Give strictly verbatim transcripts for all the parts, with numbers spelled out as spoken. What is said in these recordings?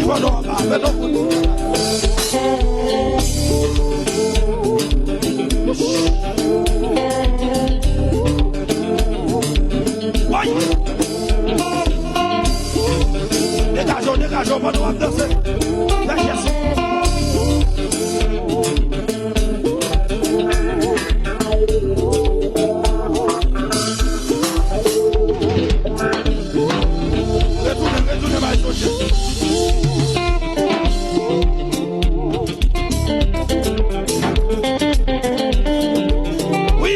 Pandan w ap avè nou. Woy! Degaje w, degaje w pandan w ap danse. Fè jès ou. Retounen, retounen bay Joseph. Wi.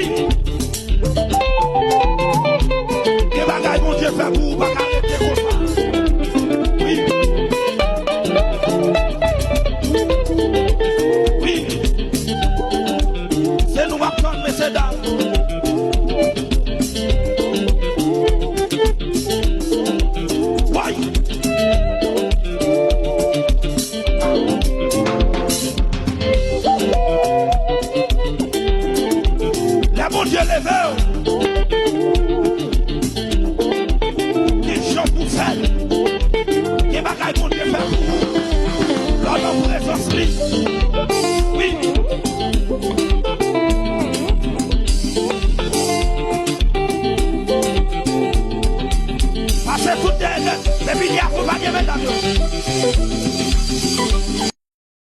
Gen bagay Bondye fè pou ou, pa ka rete konsa. Wi. Wi. Se nou m ap tann, mesye dam. Woy! Lè Bondye leve w, gen jan pou fè l. Gen bagay Bondye fè pou ou. Lè w nan prezans li. Wi. Pase tout dèyè nèt. Epi li akonpanye medam yo.